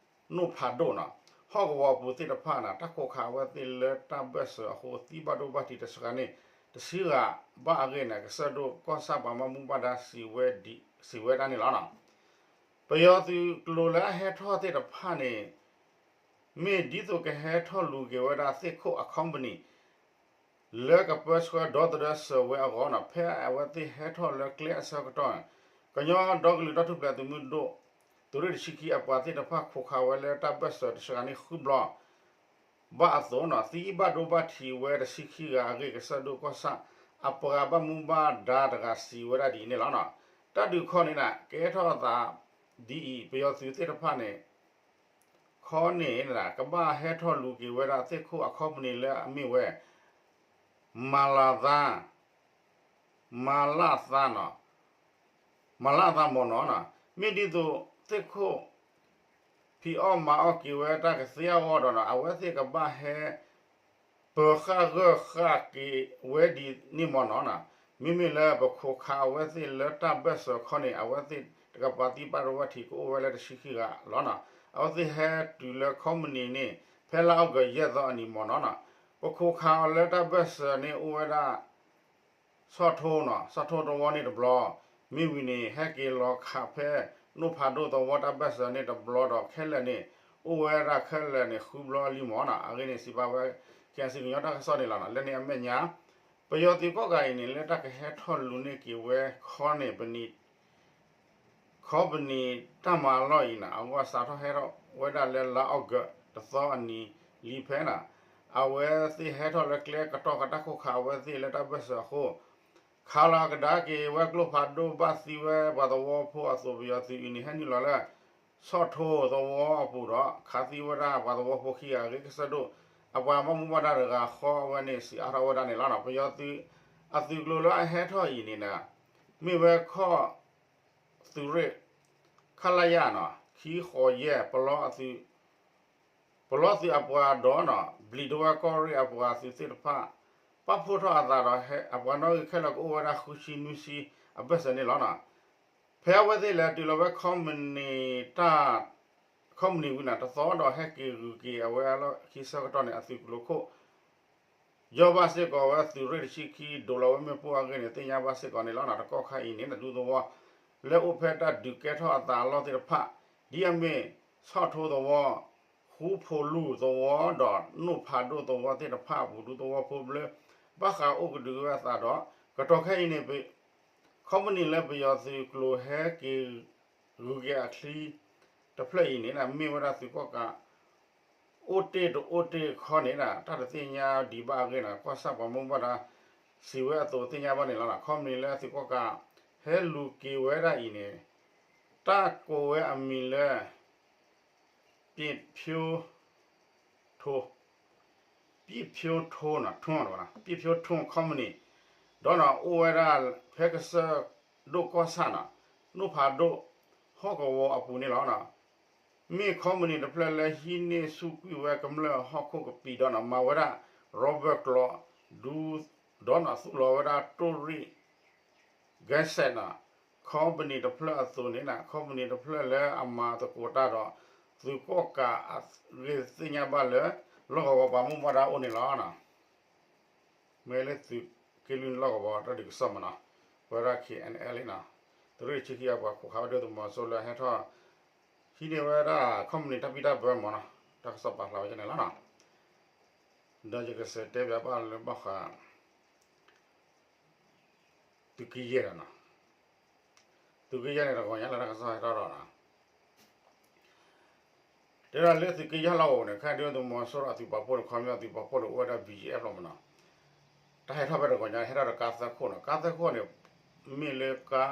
နိၣ်ဖးဒိၣ်နီၤ ဟီၣ်ကဝီၤပူၤသ့ၣ်တဖၣ်န့ၣ် တၢ်ခိးခးဝဲသ့ၣ်လၢတၢ်ဘၢၣ်စၢၤအဃိ သံဘၣ်ဒိဘၣ်ထံးတဆှးန့ၣ် တဆံဂၤဘၣ်အဂ့ၢ်န့ၣ် ကစၢၢ်ဒိၣ်ကီၢ်ဆၣ်ပှၤဘၣ်မူဘၣ်ဒါ စံးဝဲဒၣ်န့ၣ်လီၤ. ပယီၤသုးကျိၤလၢအဟဲထီၣ်သ့ၣ်တဖၣ်န့ၣ် မ့ၢ်ဒ်သိးကဟဲထီၣ်လူၤက့ၤဝဲဒၣ်သ့ၣ်ခိၣ်အခီပနံၣ် လၢကပၢဆှၢဒီသဒၢစၢၤဝဲအဂီၢ်န့ၣ် ဖဲအဝဲသ့ၣ်ဟဲထီၣ်လၢကျဲအဆၢကတီၢ်န့ၣ် ကညီဒီကလုာ်တၢ်ထူၣ်ဖျဲးသုးမုၢ်ဒိၣ် သုးရ့ၣ်တဆံခံအပှၤသ့ၣ်တဖၣ် ခိးခးဝဲလၢတၢ်ဘၢၣ်စၢၤတဆှးန့ၣ်ဃုဘျီ ဘၣ်အသိးန့ၣ် သံဘၣ်ဒိဘၣ်ထံးဝဲတဆံခံဂၤအဂ့ၢ် ကစၢၢ်ဒိၣ်ကီၢ်ဆၣ် အပှၤဘၣ်မူဘၣ်ဒါတဂၤစံးဝဲဒၣ်ဒ်အံၤန့ၣ်လီၤ. တၢ်ဒုးခီန့ၣ် ကဲထီၣ်အသးဒ်အံၤ ပယီၤသုးသ့ၣ်တဖၣ်န့ၣ် ခီန့ၣ် ကဘၣ်ဟဲထီၣ်လူၤက့ၤဝဲဒၣ်သ့ၣ်ခိၣ်အခီပနံၣ်လၢအမ့ၢ်ဝဲ မၤလၤသါ မၤလၤသါနီၤ မၤလၤသါမ့ၢ်နီၤ မ့ၢ်ဒ်သိးသ့ၣ်ခိၣ် ဖံးအီၣ်မၤအီၣ်က့ၤဝဲတၢ်ကသ့အဂီၢ်ဒီးနီၤ အဝဲသ့ၣ်ကဘၣ်ဟဲ ပၢၤဃာ်ဂၢၢ်ဃာ်က့ၤဝဲဒ်န့ၣ်မ့ၢ်နီၤနီၤ မ့မ့ၢ်လၢပခိးခးအဝဲသ့ၣ်လၢတၢ်ဘၢၣ်စၢၤခီန့ၣ် အဝဲသ့ၣ်တကပၤသံဘၣ်ဒိဘၣ်ထံးကအိၣ်ဝဲလၢတဆံခံဂၤလီၤနီၤ အဝဲသ့ၣ်ဟဲတုၤလၢခီပနံၣ်န့ၣ် ဖဲလါအီကူးယဲၢ်သီအနံၤမ့ၢ်နီၤနီၤ ပခိးခးအီၤလၢတၢ်ဘၢၣ်စၢၤန့ၣ်အိၣ်ဝဲဒၣ် ဆီၣ်ထိနီၤ ဆီၣ်ထိသဝီန့ၣ်တဘျီ, မ့ၢ်ဝံၤန့ၣ် ဟဲက့ၤလီၤခးဖဲ နိၣ်ဖးဒိၣ်သဝီတၢ်ဘၢၣ်စၢၤန့ၣ်တဘျီဒီး ခဲလၢာ်န့ၣ် အိၣ်ဝဲဒၣ်ခဲလၢာ်န့ၣ် ဃုဘျီလံမ့ၢ်နီၤ အဂ့ၢ်န့ၣ် စံးဘၣ်ဝဲ KIC ကညီတၢ်ကစီၣ်န့ၣ်လီၤနီၤ လၢန့ၣ်အမဲာ်ညါ ပယီၤသုးကီၢ်ကးအံၤန့ၣ် လၢတၢ်ကဟဲထီၣ်လူၤန့ၢ်က့ၤဝဲခီန့ၣ် ပနံၣ် ခီပနံၣ်တၢ်မၤလီၢ်အံၤန့ၣ် အဂီၢ်စးထီၣ်ဟဲထီၣ်ဝဲဒၣ်လၢလါအီကူးတသီအနံၤလံဖဲန့ၣ် အဝဲသ့ၣ်ဟဲထီၣ်လၢကျဲကတီၢ်ကတၢ်ခိးခးအဝဲသ့ၣ်လၢတၢ်ဘၢၣ်စၢၤအဃိ ခးလီၤကဒါက့ၤဝဲကျိဖးဒိၣ်ဘၣ်သံဝဲပှၤသဝီဖိအသိး ပယီၤသုးအံၤန့ၣ် ဟဲနုာ်လီၤလၢဆီၣ်ထိသဝီအပူၤဒီး ခးသံဝဲဒၣ်ပှၤသဝီဖိခံဂၤအဂ့ၢ် ကစၢၢ်ဒိၣ်အပှၤဘၣ်မူဘၣ်ဒါတဂၤဃီဝဲန့ၣ် စံးအါထီၣ်ဝဲဒၣ်န့ၣ်လီၤ. ပယီၤသုးအသုးကျိၤလၢအဟဲထီၣ်အံၤန့ၣ် မ့ၢ်ဝဲခီၣ်သုးရ့ၣ် ခလရနီၤ ခံဃိးယဲၢ် ပလီသုးအပှၤဒီးနီၤ ဘျံးဒဝဲၢ်ကီၢ်ရ့ၣ်အပှၤသုးသ့ၣ်တဖၣ် ပာ်ဖှိၣ်ထီၣ်အသးဒီး အပှၤနီၣ်ဂံၢ်ခဲလၢာ်ကအိၣ်ဝဲဒၣ်ဃုဆံနွံဆံအဘၢၣ်စၢၤန့ၣ်လီၤနီၤ. ဖဲအဝဲသ့ၣ်လဲၤတုၤလီၤဝဲခီပနံၣ်တၢ် ခီပနံၣ်ဝံၤန့ၣ် တသီဒီးဟဲက့ၤဂုၤက့ၤအဝဲအလီၢ်ခံဆၢကတီၢ်န့ၣ် အသုးကျိၤခိၣ် ယီၢ်ဘၣ်စ့ၢ်ကီးဝဲသုးရ့ၣ်တဆံခံ ဒိးလီၤဝဲမ့ၣ်ပိၢ်အဂ့ၢ်န့ၣ် သ့ၣ်ညါဘၣ်စ့ၢ်ကီးန့ၣ်လီၤ. တကီၢ်ခါအံၤန့ၣ် ဒူသဝီ လၢအိၣ်ဖဲတၢ်ဒုးကဲထီၣ်အသးအလီၢ်သ့ၣ်တဖၣ် ဒ်အမ့ၢ် ဆီၣ်ထိသဝီ ဃူဖိလူၤသဝီဒီးနိၣ်ဖးဒိၣ်သဝီသ့ၣ်တဖၣ်အပူၤ ဒူသဝီဖိဘျၢ ဘၣ်ဃးအိၣ်ကဒုးဝဲအသးဒီး ကတီၢ်ခဲအံၤန့ၣ် ခီပနံၣ်လၢပယီၤသုးကျိၤဟဲက့ၤ ဂုၤက့ၤအချံတဖျၢၣ်အံၤန့ၣ် မ့ၢ်ဝဲဒၣ်သုးကီၣ်ကး အိၣ်တ့ၢ်တအိၣ်တ့ၢ်ခီန့ၣ် တၢ်တသ့ၣ်ညါဒံးဘၣ်အဂ့ၢ်န့ၣ် ကီၢ်ဆၣ်ပှၤမူဘၣ်ဒါ စံးဝဲအသိးသ့ၣ်ညါဘၣ်န့ၣ်လီၤ. ခီပနံၣ်လၢသုးကီၣ်ကး ဟဲလူၤက့ၤဝဲဒၣ်အံၤန့ၣ် တၢ်ကိးဝဲအမံၤလၢ ပ့ၣ်ဖၠိထိ ပံၣ်ဖၠိထိနီၤ ထွန်းနီၤ ပံၣ်ဖၠိထိ company ဒီးနီၤ အိၣ်ဝဲဒၣ်ဖဲကစၢၢ်ဒိၣ်ကီၢ်ဆၣ်နီၤ နိၣ်ဖးဒိၣ် ဟီၣ်ကဝီၤအပူၤန့ၣ်လီၤ. မ့ၢ် company တဖျၢၣ်လၢဟံးန့ၢ်ဆူၣ်ကွံာ်ဝဲကမျၢၢ်ဟီၣ်ခိၣ်ကပံာ်ဒီးနီၤ မၤဝဲဒၣ် rubber ကျိး ဒူ ဒီးနီၤ သူၣ်လီၤဝဲဒၣ်တိၣ်ရ့ၣ် ကဲစဲးနီၤ company တဖျၢၣ်အသိးန့ၣ်နီၤ company တဖျၢၣ်လၢအမၤသကိးတၢ်ဒီး သုးကီၣ်ကးအဂ့ၢ်သ့ၣ်ညါဘၣ်လၢ လီၢ်ကဝီၤပှၤမူဘၣ်ဒါအိၣ်န့ၣ်လီၤနီၤ. မ့ၢ်လၢသုးက့လွံၢ်လီၢ်ကဝီၤတၢ်ဒုးကစီၣ်မးနီၤ ပဝဲဒၣ် K N L နီၤ သုးရ့ၣ်ဆံခံအပှၤခိးခးဝဲဒၣ်သုးမီၤစိရိၤလၢဟဲထီၣ် ဟံးန့ၢ်ဝဲဒၣ် company တၢ်ဘံၣ်တၢ်ဘၢမးနီၤ တၢ်ကစီၣ်ပာ်ဖျါဝဲဒၣ်န့ၣ်လီၤနီၤ. ဒီးယကစံးတဲပၠးဘၣ်လၢဘၣ်ဃး သုးက့ယဲၢ်ဒီးနီၤ, သုးက့ယဲၢ်န့ၣ် တဂီၤညါလၢတၢ်ကစီၣ်ဟဲထီၣ်ဒီးနီၤ တဲဒၣ်လၢသုးက့ယဲၢ်လီၢ်ကဝီၤန့ၣ် ခဲအံၤဒုးသုးမီၤစိရိၤအသုးပာ်ဖှိၣ်န့ၣ် ခီပညီသုးပာ်ဖှိၣ်န့ၣ် အိၣ်ဝဲဒၣ် B G F လီၤမးနီၤ. တၢ်ဟဲထီၣ်ဖဲတဂီၤညါ ဟဲထီၣ်ဒီးကါသၢခိၣ်နီၤ, ကါသၢခိၣ်န့ၣ် မ့ၢ်လၢကါ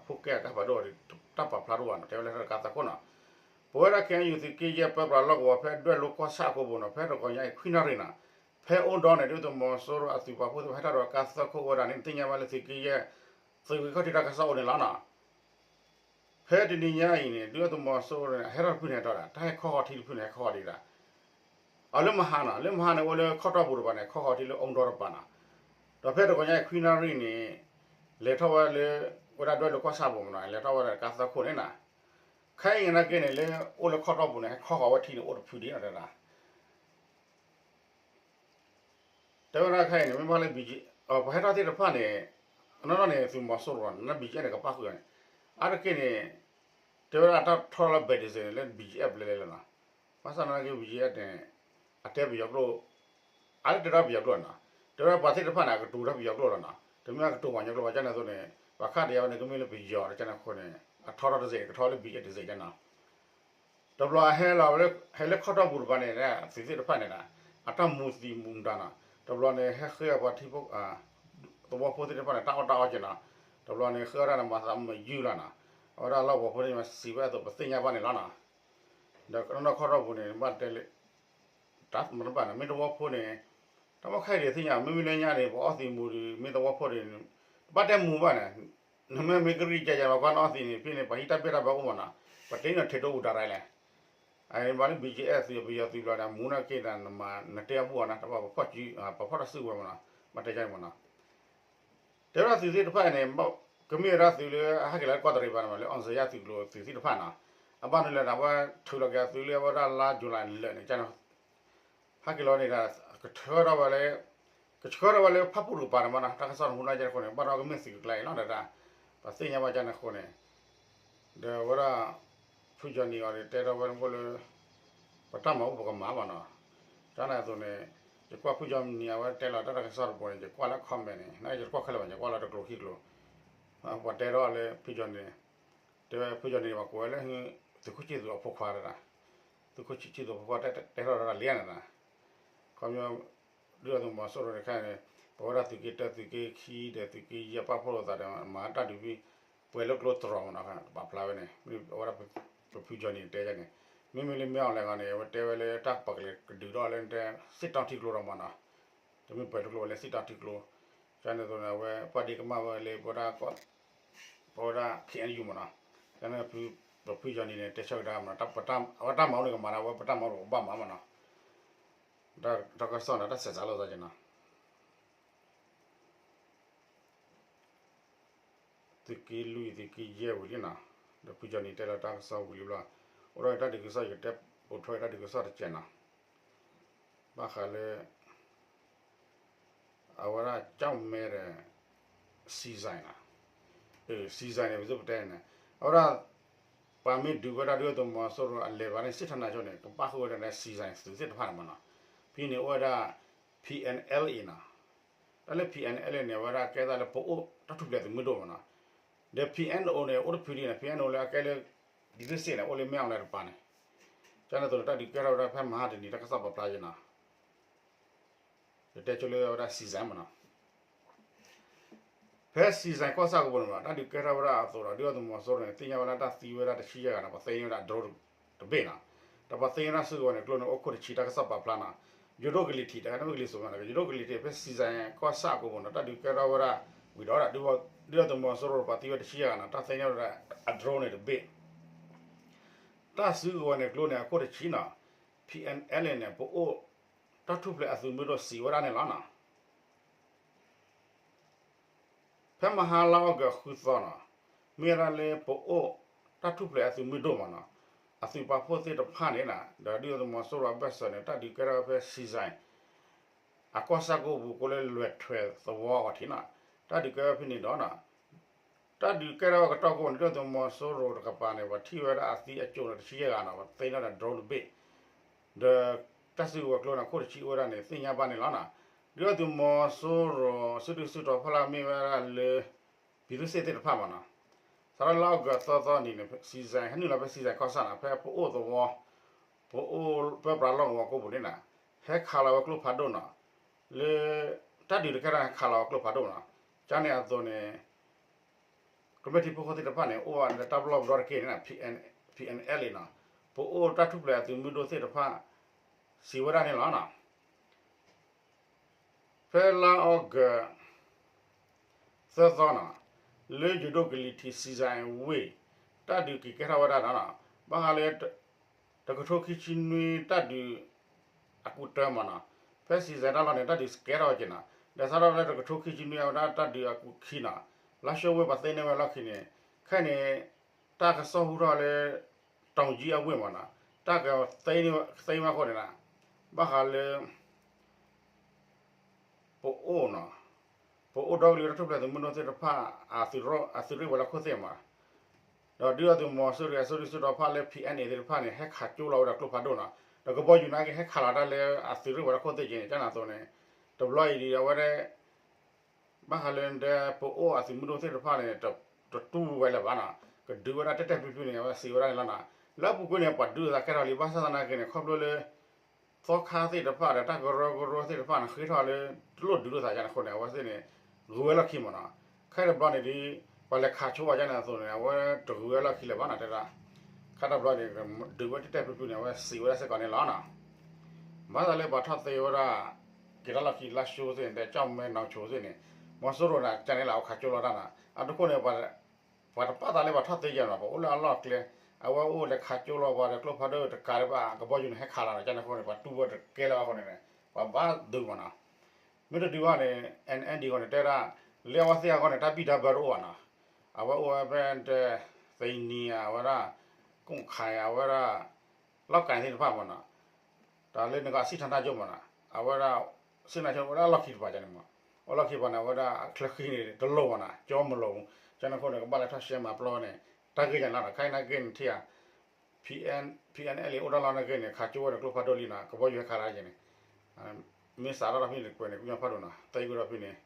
ဖိကဲအကါဖးဒိၣ်ဒီး တၢ်ပာ်ဖျါတအိၣ်ဘၣ်နီၤ, တဲဝဲလၢဟဲထီၣ်ဒီးကါသၢခိၣ်နီၤ. ပဝဲဒၣ် K N U သုးက့ယဲၢ်ပၢပြးလီၢ်ကဝီၤ ဖဲဒွဲၣ်လိၤကီၢ်ဆၣ်အကိပူၤနီၤ, ဖဲတဂီၤညါအံၤ ခွံနၣ်ရံၣ်နီၤ, ဖဲအိၣ်ဒီးန့ၣ် ဒုးသုးမီၤစိရိၤအသုးပာ်ဖှိၣ်သ့ၣ်တဖၣ် ဟဲထီၣ်ဒီးကါသၢခိၣ်ဝဲဒၣ်န့ၣ် သ့ၣ်ညါဘၣ်လၢသုးက့ယဲၢ် သုးဂ့ၤခီၣ်ထံးတၢ်ကစီၣ်အိၣ်န့ၣ်လီၤနီၤ. ဖဲတနံၤညါအံၤန့ၣ် ဒုးသုးမီၤစိရိၤန့ၣ် ဟဲထီၣ်တဖုန့ၣ်ဟဲထီၣ်ဒၣ်, တၢ်ဟဲခီဃီၤထံတဖုန့ၣ် ဟဲခီဃီၤဒံးဒၣ်. အလၢမဟါနီၤ, လၢမဟါန့ၣ် အိၣ်လၢခီၣ်တီၢ်ပူၤတပၤန့ၣ် ခီဃီၤထံလၢအူဒီတပၤနီၤ. ဒီးဖဲတဂီၤညါအံၤ ခွံနၣ်ရံၣ်န့ၣ် လဲၤထီၣ်ဝဲလၢ ဝဲဒၣ်ဒွဲၣ်လိၤကီၢ်ဆၣ်ပူၤမးနီၤ, လဲၤထီၣ်ဝဲဒၣ်ကါသၢခိၣ်န့ၣ်နီၤ. ခဲအံၤနာ်က့န့ၣ် လၢအိၣ်လၢခီၣ်တီၢ်ပူၤန့ၣ် ဟဲခီဃီၤဝဲထံန့ၣ် အိၣ်တဖုဒံးနီၤ တဲဒၣ် တဲဝဲဒၣ်ခဲအံၤန့ၣ် မ့ၢ်ဘၣ်လၢ ပှၤဟဲထီၣ်သ့ၣ်တဖၣ်န့ၣ် အနီၢ်နီၢ်န့ၣ် သုးမီၤစိရိၤနီၤ, န B G F န့ၣ် ကပၣ်ဃုာ်န့ၣ်, အါတက့ၢ်န့ၣ် တဲဝဲဒၣ်တၢ်ထီၣ်လၢ ဘဲးဒံးစ့ၣ်န့ၣ် လၢ B G F လဲၤလဲၤလီၤနီၤ. ဘၣ်ဆၣ်နာ်က့ B G F န့ၣ် အတဲပယီၤကျိာ်, အါတက့ၢ်တဲထီၣ်ပယီၤကျိာ်နီၤ, တဲဝဲဒၣ်ပှၤသ့ၣ်တဖၣ်န့ၣ် အကတိၤထီၣ်ပယီၤကျိာ်လီၤနီၤ, တမ့ၢ်အကတိၤပှၤကညီကျိာ်ဘၣ် ကန့ၣ်အသိးန့ၣ် ပှၤခါဒံးဝဲန့ၣ် ကမ့ၢ်လၢပယီၤဒီး ကန့ၣ်အဃိန့ၣ် အထီထီၣ်တစ့ၢ် ကထီၣ်လၢ B G F တစ့ၢ်ကနီၤ. တဘျီဟဲလီၤ ဟဲလၢခီၣ်တီၢ်ပူၤတပၤန့ၣ် သုးသ့ၣ်တဖၣ်န့ၣ်ဒီး အတၢ်မူၤသံးမူၤမတၤနီၤ, တဘျီန့ၣ် ဟဲဃ့အပှၤထံဖိ သဝီဖိသ့ၣ်တဖၣ်န့ၣ် တၢ်အီၣ်တၢ်အီက့ၤနီၤ, တဘျီန့ၣ် ဃ့အီၣ်တၢ်န့ၣ် မၤသးမုာ်ယုၢ်လီၤနီၤ, အဝဲဒၣ်လီၢ်ကဝီၤဖိန့ၣ် မၤစံးဝဲအသိး ပသ့ၣ်ညါဘၣ်န့ၣ်လီၤနီၤ. ဒီးနီၢ်နီၢ်ခီၣ်တီၢ်ပူၤန့ၣ် ဘၣ်တဲလၢ တၢ်မတၤဘၣ်န့ၣ် မ့ၢ်သဝီဖိန့ၣ် တၢ်ဘၣ်ခဲအံၤဒ်သ့ၣ်ညါ မ့မ့ၢ်လၢညါန့ၣ် ပှၤအီၣ်သံးမူၤဒီး မ့ၢ်သဝီဖိန့ၣ် တဘၣ်တဲမူၤဘၣ်န့ၣ်, နမ့ၢ်မ့ၢ်ကရံၣ်ကဲကဲ ပှၤကွၢ်နအီၣ်သံးန့ၣ် ဖဲန့ၣ် ပှၤဟံးတၢ်ဘ့ၣ်တၢ်ဘၢအိၣ်မးနီၤ, ပှၤတဲန့ၣ်ထဲးဒိၣ်ပူၤတၢ်ရၢလဲၣ်. အဘၣ်လၢ B G F သုး ပယီၤသုးဘျီန့ၣ် မူၤနာ်က့ဒီး နတဲအဘူၣ်အီၤနီၤ တဘၣ်ပဖီၣ်စု ပဖီၣ်တၢ်စုကဝဲၤမးနီၤ, ဘၣ်တဲကန့ၣ်မးနီၤ. တဲဝဲဒၣ်သုးသ့ၣ်တဖၣ်န့ၣ် ကမ့ၢ်ဝဲဒၣ်သုးလၢအဟဲက့ၤလီၤလၢကီၢ်တရံးဘၣ်န့ၣ်မး လၢ အောင်ဇေယျ သုးကျိၤသုးသ့ၣ်တဖၣ်နီၤ, အဘၣ်နုၤလဲၣ်န့ၣ် အဝဲထုးလီၤက့ၤအသုးလၢအဝဲဒၣ်လါယူၤလံလၢာ်န့ၣ် ကန့ၣ် ဟဲက့ၤလီၤန့ၣ်ဒီး ကဆှၢထီၣ်ဝဲလၢ ကဆှၢထီၣ်ဝဲလၢဖၣ်ပူၣ်တကပၤန့ၣ်မးနီၤ, တၢ်ကစီၣ်တမူၤနာ်က့အဃိန့ၣ် ဘၣ်ဒီးကမ့ၢ်သုးကကျါအံၤလီၤဒီး ပသ့ၣ်ညါဘၣ်ကန့ၣ်အဃိန့ၣ်, ဒီးဝဲဒၣ် ဖု Johnny အီၤန့ၣ် တဲထီၣ်ဝဲလၢ ပတၢ်မၤအိၣ်ပကမၤမးနီၤ, ကန့ၣ်အသိးန့ၣ် ယကွၢ်ဖု Johnny အဝဲတဲလီၤတၢ်တၢ်ကစီၣ်တဘိန့ၣ် ယကွၢ်လၢ comment န့ၣ် နာ်က့ယတကွၢ်ခဲလၢာ်ဘၣ် ယကွၢ်လီၤတကျိၤခံကျိၤ, ပှၤတဲထီၣ်လၢဖု Johnny န့ၣ် တဲဝဲဖု Johnny န့ၣ် ပှၤကိးဝဲလၢ သုးခိၣ်ဆံၣ်သူးအဖိခွါတဒၣ်, သုးခိၣ်ဆံၣ်သူးအဖိခွါတဲထီၣ်တၢ်လံဧါန့ၣ်, ခီပညီ ဒုးအသုးမီၤစိရိၤန့ၣ်ခဲအံၤန့ၣ် ပဝဲဒၣ်သုးက့တၢ သုးက့ခံဒီးသုးက့ယဲၢ်ပာ်ဖှိၣ်လိာ်သးဒီး မၤတၢ်ဒုးဖဲ ပှဲၤလၢကျိတြီၤမးနီၤ ပာ်ဖျါဝဲန့ၣ် အဝဲဒၣ်ပဖု Johnny န့ၣ် တဲန့ၣ်, မ့မ့ၢ်လၢမ့ၢ်အီၤလဲၣ်ဂီၤန့ၣ် အဝဲတဲဝဲလၢတၢ်ပကလဲၤကဒုးထီၣ်လၢတဲ စစ်တောင်းထီကျိဒီးမးနီၤ, တမ့ၢ်ပှဲၤထီကျိဝဲလၢ စစ်တောင်းထီကျိ, ကန့ၣ်အသိးန့ၣ် အဝဲပှၤဒ့ကမၣ်ဝဲလၢ ပဝဲဒၣ် ပဝဲဒၣ် K N U မးနီၤ, ကန့ၣ် ပဖု Johnny န့ၣ် တဲဆၢကဒါမးနီၤ, အဝဲတၢ်မၤအိၣ်န့ၣ်ကမၤဒၣ်ဝဲ ပတၢ်မၤအိၣ်န့ၣ်ပဘၣ်မၤမးနီၤ, တၢ်ကစီၣ်န့ၣ် တၢ်ဆဲးစးလိာ်သးက့ၤနီၤ သုးက့လွံၢ် သုးက့ယဲၢ်ဝံၤလံနီၤ, ဒီးဖု Johnny တဲလီၤတၢ်ကစီၣ်ဝံၤလံဘျီ, အိၣ်ဒီးတၢ်ဒုးကစီၣ် ယကတဲပိာ်ထွဲတၢ်ဒုးကစီၣ်တစဲးနီၤ, ဘၣ်ဃးလၢ အဝဲဒၣ်ကၠီၣ်မဲဒီး စံစဲးနီၤ, စံစဲးန့ၣ် ပသုပတဲန့ၣ် အဝဲဒၣ် ပှၤမ့ၢ်ဒုးဝဲဒၣ်ဒုးသုးမီၤစိရိၤအလဲၤဘၣ်န့ၣ် စစ်ဌာနချုပ်န့ၣ် ကပာ်ဃုာ်ဝဲဒၣ်န့ၣ် စံစဲးသုးသ့ၣ်တဖၣ်န့ၣ်မးနီၤ, ဖဲန့ၣ်အိၣ်ဝဲဒၣ် P N L A နီၤ, တၢ်လၢ P N L A န့ၣ် အဝဲဒၣ်ကဲသးလၢပအိၣ်တၢ်ထူၣ်ဖျဲးသုးမုၢ်ဒိၣ်မးနီၤ, ဒီး P N O န့ၣ် အိၣ်တဖုဒံးန့ၣ် P N O လၢအကဲလၢ ဒ်သိးစ့ၢ်န့ၣ် အိၣ်လၢမ့ၢ်အီၤလဲၣ်တပၤန့ၣ်, ကန့ၣ်အသိးန့ၣ် တၢ်ဒုးကဲထီၣ်ဝဲဒၣ်ဖဲမဟါတနံၤ တၢ်ကစီၣ်ပာ်ဖျါက့ၤနီၤ ယတဲဆိလၢဝဲဒၣ် စံစဲး မးနီၤ, ဖဲ စံစဲး ကီၢ်ဆၣ်ကပူၤန့ၣ်မး တၢ်ဒုးကဲထီၣ်ဝဲဒၣ်အသိးဒီး ဒုးသုးမီၤစိရိၤန့ၣ် သ့ၣ်ညါဝဲဒၣ်တၢ်သံဝဲဒၣ်တဆံယဲၢ်ဂၤန့ၣ် ပှၤသ့န့ၢ်ဝဲဒၣ် drone တဘ့ၣ်နီၤ, ဒီးပှၤသ့န့ၢ်ဝဲဒၣ်စုကဝဲၤန့ၣ် ကျိန့ၣ်အိၣ်ခိၣ်တဆံ တၢ်ကစီၣ်ပာ်ဖျါနီၤ, ယိၤဒိၣ်ကလံၤထံး တခါန့ၣ်မ့ၢ်ကလံၤစိးမးနီၤ ယိၤဒိၣ်ကလံၤထံး ဖဲစံးစဲးကီၢ်ဆၣ်အကိးပူၤနီၤ တၢ်ဒုးကဲထီၣ်ဝဲဒၣ် ဝံၤဒီးဒုၣ်ဒါသုးမီၤစိရိၤပှၤသံဝဲတဆံယဲၢ်ဂၤနီၤ တၢ်သ့န့ၢ်ဝဲဒၣ် အdroneန့ၣ်တဘ့ၣ် တၢ်စုကဝဲၤန့ၣ်ကျိန့ၣ် အခိၣ်တဆံနီၤ PNLA န့ၣ် ပအိၣ်တၢ်ထူၣ်ဖျဲးအသုးမုၢ်ဒိၣ်စံးဝဲဒၣ်န့ၣ်လီၤနီၤ. ဖဲမဟါလါအီကူးဃုသီနီၤ မ့ၢ်ဝဲဒၣ်လၢပအိၣ်တၢ်ထူၣ်ဖျဲးအသုးမုၢ်ဒိၣ်မးနီၤ အသုးပာ်ဖှိၣ်သ့ၣ်တဖၣ်န့ၣ် ဒီးဒုၣ်ဒါသုးမီၤစိရိၤအဘၢၣ်စၢၤန့ၣ် တၢ်ဒုးကဲထီၣ်ဝဲဖဲစံးစဲး အကီၢ်ဆၣ်ကိၣ်ပူၤကိးလၢလွဲၢ်ထွဲးသဝီအီၤထံးနီၤ တၢ်ဒုးကဲထီၣ်ဖဲန့ၣ်ဒီးနီၤ တၢ်ဒုးကဲထီၣ်ဝဲကတီၢ်ကိးန့ၣ် ဒုၣ်ဒါသုးမီၤစိရိၤတကပၤန့ၣ် ပှၤထံၣ်ဝဲဒၣ်အသံအကၠိၣ်န့ၣ် တဆံယဲၢ်ဂၤနီၤ ပှၤသ့န့ၢ်ဒီးdroneတဘ့ၣ် ဒီးတၢ်စုကဝဲၤကျိန့ၣ် ခိၣ်တဆံအိၣ်ဝဲဒၣ်န့ၣ် သ့ၣ်ညါဘၣ်န့ၣ်လီၤနီၤ. ဒုၣ်ဒါသုးမီၤစိရိၤ စုဒုၣ်စုတီၤဖီလာ်မ့ၢ်ဝဲဒၣ်လၢ ပြည်သူ့စစ်သ့ၣ်တဖၣ်မးနီၤ စးထီၣ်လါအီကူးသီသီနံၤန့ၣ် စံးစဲး ဟဲနုာ်လီၤဖဲစံးစဲးကီၢ်ဆၣ်နီၤ ဖဲပအိၣ်သဝီ ပအိၣ်ပၢပြးလီၢ်ကဝီၤကိးပူၤန့ၣ်နီၤ ဟဲခးလီၤဝဲကျိဖးဒိၣ်နီၤ လၢ တၢ်ဒုးတကဲထီၣ်န့ၣ် ဟဲခးလီၤဝဲကျိဖးဒိၣ်နီၤ ကန့ၣ်အသိးန့ၣ် ကမျၢၢ်ထံဖိကီၢ်ဖိသ့ၣ်တဖၣ်န့ၣ် အိၣ်ဝဲလၢတၢ်ပလီၢ်ပဒီတက့ၢ်န့ၣ် PNLA နီၤ ပအိၣ်တၢ်ထူၣ်ဖျဲးအသုးမုၢ်ဒိၣ်သ့ၣ်တဖၣ် စံးဝဲဒၣ်န့ၣ်လီၤနီၤ. ဖဲလါအီကူး သၢသီနီၤ လၢယိၤဒိၣ်ကလံၤထံး စံးစဲးဝ့ၢ် တၢ်ဒုးက့ၤကဲထီၣ်ဝဲဒၣ်နီၤ ဘၣ်ဃးလၢ တကထိခံဆံနွံတၢ်ဒုး အကူးတၢမးနီၤ ဖဲစံးစဲးတၢ်လီၢ်န့ၣ် တၢ်ဒုးကဲထီၣ်ဝဲက့ၤနီၤ ဒီးစးထီၣ်လၢတကထိခံဆံနွံအဝဲဒၣ်တၢ်ဒုးအကူးခံနီၤ လါၡိဝ့ၢ်ပှၤသ့န့ၢ်ဝဲလီၢ်ခံန့ၣ် ခဲအံၤန့ၣ် တၢ်ကစီၣ်ဟူထီၣ်လၢ တောင်ကြီးအဝ့ၢ်မးနီၤ တၢ်ကသ့ဝဲအဃိန့ၣ်နီၤ ဘၣ်ဃးလၢ ပအိၣ်နီၤ ပအိၣ်ဒီကလုာ်တၢ်ထူၣ်ဖျဲးသုးမုၢ်ဒိၣ်သ့ၣ်တဖၣ် အသုးရ့ၣ်ဝဲၤလီၢ်ခိၣ်သ့ၣ်မး ဒီးဒုၣ်ဒါသုးမီၤစိရိၤအစုဒုၣ်စုတီၤဖီလာ်လၢ PNLA သ့ၣ်တဖၣ်န့ၣ် ဟဲခးကၠိလီၤဝဲဒီးကျိဖးဒိၣ်နီၤ ဒီးကဘီယူၤနာ်က့ဟဲခးလီၤတၢ်လၢအသုးရ့ၣ်ဝဲၤလီၢ်ခိၣ်သ့ၣ်က့ၤန့ၣ် ကန့ၣ်အသိးန့ၣ် တဘျီအံၤဒီးအဝဲဒၣ် ဘၣ်ဃးလၢဒဲပအိၣ်အသုးမုၢ်ဒိၣ်သ့ၣ်တဖၣ်န့ၣ် တတူၢ်ဝဲလၢၤဘၣ်နီၤ ကဒုးဝဲဒၣ်တဲာ်တဲာ်ဖျုးဖျုးန့ၣ် အဝဲစံးဝဲဒၣ်န့ၣ်လီၤနီၤ လၢအပူၤကွံာ်န့ၣ် ပှၤဒုးသးကဲထီၣ်လံ ဘၣ်ဆၣ်သနာ်က့န့ၣ် ခီဖျိလၢ သီခါသ့ၣ်တဖၣ်ဒီးတၢ်ကရၢကရိသ့ၣ်တဖၣ်န့ၣ် ဃ့ထီၣ်လၢ တလိၣ်ဒုးလိာ်သးယါန့ၣ်အဃိန့ၣ် အဝဲသ့ၣ်န့ၣ် ဂုၤဝဲလီၢ်ခံမးနီၤ ခဲတဘျီန့ၣ်ဒီး ပှၤလဲၤခးဆိဝဲယါန့ၣ်အသိးန့ၣ် အဝဲတဂုၤဝဲလီၢ်ခံလၢၤဘၣ်နီၤ တဲဒၣ် ခါတဘျီန့ၣ် ဒုးဝဲတဲာ်တဲာ်ဖျုးဖျုးန့ၣ် အဝဲစံးဝဲဒၣ်စ့ၢ်ကီးန့ၣ်လီၤနီၤ ဘၣ်သးလၢပှၤထီၣ်သ့ဝဲဒၣ် က့ၤတၢ်လီၢ်ခံလါၡိသ့ၣ်န့ၣ် ဒီးကၠီၣ်မဲနီၢ်ဆိသ့ၣ်န့ၣ် မီၤစိရိၤန့ၣ် ကန့ၣ်လၢအဝဲခးကၠိလီၤတၢ်နီၤ အဒိခိၣ်န့ၣ် ပှၤတပာ်သးလၢပှၤထီၣ်သ့ယဲၢ်နီၤ ပှၤအိၣ်လၢအလီၢ်ကျဲ အဝဲအိၣ်လဲၤခးကၠိလီၤပှၤဒီးကျိဖးဒိၣ်တကးဒံးဘၣ် ကဘီယူၤန့ၣ် ဟဲခးလီၤဒီး ကန့ၣ်အဃိန့ၣ် ပှၤတူၢ်ဝဲတကဲလၢၤဘၣ်အဃိန့ၣ် ပှၤဘၣ်ဒုးမးနီၤ မ့ၢ်တဒုးဘၣ်န့ၣ် NND အဂီၢ်န့ၣ် တဲဒၣ် လၢအဝဲသ့ၣ်အဂီၢ်န့ၣ် တၢ်ဘံၣ်တၢ်ဘၢတအိၣ်ဘၣ်နီၤ အဝဲအိၣ်ဝဲဖဲတဲ သံနံၤဧါ အဝဲဒၣ် ကိၣ်ခါဧါ အဝဲဒၣ် လီၢ်ကၤသ့ၣ်တဖၣ်မးနီၤ တၢ်လၢနကစံၣ်ထီၣ်နၢ်ကၠိမးနီၤ အဝဲဒၣ် စံၣ်ထီၣ်နၢ်ကၠိအိၣ်လၢအလီၢ်ခံတပၤန့ၣ်မး အိၣ်လီၢ်ခံတပၤန့ၣ် အဝဲဒၣ်အချၢဃံန့ၣ် တလိၣ်ဘၣ်နီၤ ကၠိမလိၣ်ဘူး ကန့ၣ်အဃိန့ၣ် ကဘၣ်လဲၤထီၣ်ရှဲမၤပျီန့ၣ် တၢ်ဂ့ၢ်ညါလီၤနီၤ ခဲအံၤနၢ်က့န့ၣ်ထံၣ်ဧါ PN PNLA အိၣ်တၢ်လီၢ်နၢ်က့န့ၣ် ခးကၠိဝဲဒီးကျိဖးဒိၣ်လံနီၤ ကဘီယူၤဟဲခးလီၤယဲန့ၣ် မ့ၢ်စးထီၣ်ဒီးဖဲန့ၣ်ကွဲးန့ၣ် ကညီဖးဒိၣ်နီၤ သံကွံာ်ဒီးဖဲန့ၣ်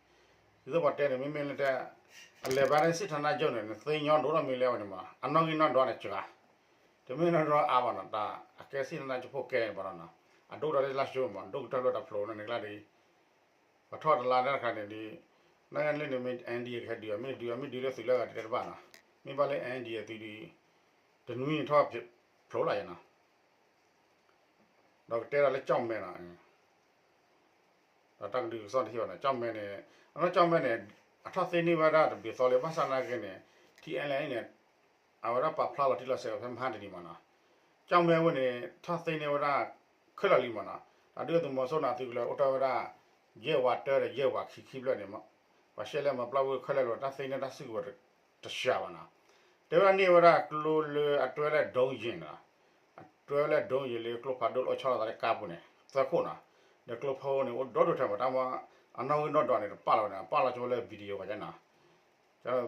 ဒ်သိးပှၤတဲန့ၣ် မ့မ့ၢ်လၢတဲ အလဲၤဘၣ်လၢစံၣ်ထီၣ်နၢ်ကၠိန့ၣ် နသ့ညီဒိၣ်ထီၣ်မံၤလၢအဝဲန့ၣ်မး အနီၣ်ဂံၢ်နီၣ်ဒွးန့ၣ်စှၤ တမ့ၢ်နီၣ်ဒွးအါဘၣ်နီၤ တၢ်အကဲစံၣ်ထီၣ်နၢ်ကၠိဖိကဲဘၣ်နီၤ အဒိၣ်ကတၢၢ်လၢလါၡိမး ဒိၣ်ကတၢၢ်လၢတၢ်ဖျိးန့ၣ်ကျါဒီး ပှၤထီၣ်တလါလၢတခါန့ၣ်ဒီး နၢ်ကၠိန့ၣ်မ့ၢ် NDAA ကဟဲဒုး မ့ၢ်ဒုး မ့ၢ်ဒုးလၢသုးလၢအဂၤတတဲတဘၣ်နီၤ မ့ၢ်ဘၣ်လၢ NDAA သုးဒီး တနွံန့ၣ်ထီၣ်ဖျိးလၢယဲနီၤ ဒီးကတဲဒၣ်လၢကၠီၣ်မဲနီၤ ဒီးတၢ်ကဒုးကစီၣ်တဟ့ၣ်ဘၣ်နီၤ ကၠီၣ်မဲန့ၣ် အနီၢ်ကၠီၣ်မဲန့ၣ် အထီၣ်သ့န့ၢ်ဝဲဒၣ်တဘျုးသီလံ ဘၣ်ဆၣ်သနာ်က့န့ၣ် TNLA န့ၣ် အဝဲဒၣ်ပာ်ဖျါလီၤတံၢ်လီၤဆဲးဖဲမဟါတနံၤမးနီၤ ကၠီၣ်မဲဝဲန့ၣ် ထီၣ်သ့န့ၢ်ဝဲဒၣ် ခဲလၢာ်လံမးနီၤ တၢ်ဒုၣ်ဒါသုးမီၤစိရိၤန့ၣ် အသုးကလၢၤအိၣ်ထီၣ်ဝဲဒၣ် ယဲၢ်ဝးတၢဒီးယဲၢ်ဝးခံခံဖျၢၣ်န့ၣ် ပှၤရှဲလဲၣ်မၤပျီဝဲခဲလၢာ်လီၤ တၢ်သ့န့ၢ်တၢ်စုကဝဲၤတစှၤဘၣ်နီၤ တဲဝဲဒၣ်န့ၢ်ဝဲဒၣ်ကျိလၢအတွဲလၢ drone ယဲၢ်နီၤ အတွဲလၢ drone ယဲၢ်လၢကျိဖးဒိၣ်လၢအိၣ်ဆီလီၤသးလၢကါပူၤန့ၣ် သၢခိၣ်နီၤ ဒီးကျိဖးဒိၣ်န့ၣ် အိၣ်ဒီဒိၣ်ထဲမး တၢ်မ့ၢ် အနီၣ်ဂံၢ်နီၣ်ဒွးန့ၣ် တပာ်လီၤဝဲန့ၣ် ပာ်လီၤဆိဝဲလၢ video ပှၤကနီၤ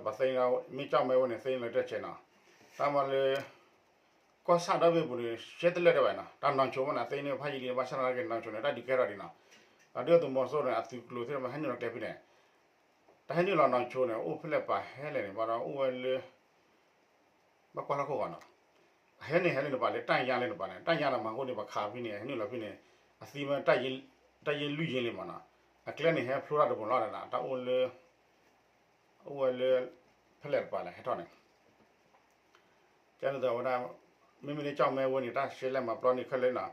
ပှၤသ့န့ၢ် မ့ၢ်ကၠီၣ်မဲဝဲန့ၣ် သ့န့ၢ်လၢတၢ်ဆဲးနီၤ တၢ်မ့ၢ်လၢ ကီၢ်ဆၣ်ဒီဘ့ၣ်ပူၤန့ၣ် ရှဲတလၢာ်ဒံးဘၣ်နီၤ တၢ်နီၢ်ဆိမးန့ၣ် သ့န့ၢ်ဖးယံာ်လံ ဘၣ်ဆၣ်သနာ်က့နီၢ်ဆိန့ၣ် တၢ်ဒုးကဲထီၣ်ဒံးနီၤ တၢ်ဒုၣ်ဒါသုးမီၤစိရိၤန့ၣ် အသုးကျိၤသ့ၣ်တဖၣ်ဟဲနုာ်လီၤကျဲဖဲန့ၣ် တၢ်ဟဲနုာ်လီၤနီၢ်ဆိန့ၣ် အိၣ်ဖဲလဲၣ်ပာ်ဟဲလဲၣ်န့ၣ် ဘၣ်ဒီးအိၣ်ဝဲလၢ ဘၣ်ကွၢ်လၢခိၣ်ဂီၤနီၤ အဟဲန့ၣ်ဟဲလၢနပၤလၢတၢ်ညါလၢနပၤန့ၣ် တၢ်ညါဒီးမၤဟိန့ၣ် ပှၤခးဖဲန့ၣ် ဟဲနုာ်လီၤဖဲန့ၣ် အသံမ့ၢ် တၢ်ယ့ၢ်လွံၢ်ယ့ၢ်လံမးနီၤ အကျဲန့ၣ်ဟဲဖျိတၢ်တဘိလီၤဒီး တၢ်အိၣ်လၢ အိၣ်ဝဲလၢ ဖဲလဲၣ်တပၤလဲၣ်ဟဲထီၣ်န့ၣ် ကဲန့ၣ်သးဝဲဒၣ် မ့မ့ၢ်လၢကၠီၣ်မဲဝဲန့ၣ် တၢ်ရှဲလဲၣ်မၤပျီန့ၣ်ခဲလၢာ်နီၤ